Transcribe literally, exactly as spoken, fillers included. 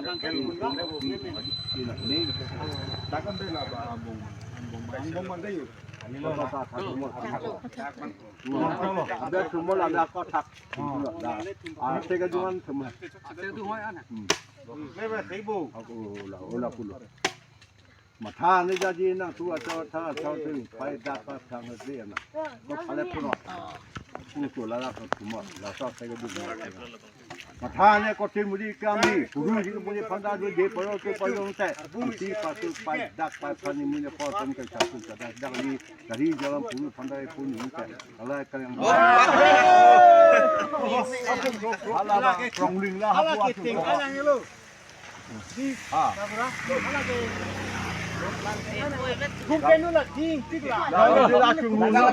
Ina, ina, ina. Takam de la ba ambong, ambong, ambong mande yo. Ada semua ada kotak. Ah, saya ke juan semua. Aku la, ola pulo. Matha ne jaji nang tu acha tha acha tu pai dak pa thang de na. Ko phale puno. Ku tu la la ko tumo la sa se ko du. Matha ne ko tin muri kami puru ji muri phanda du de paro ke paro te. Ti pa tu pai dak pa thani muri ko tan ka sa tu ka dak dak ni dari jalan puru phanda pun ni ka. Ala ka yang. Ala la krongling la ha. Ala ke ting ala ngelo.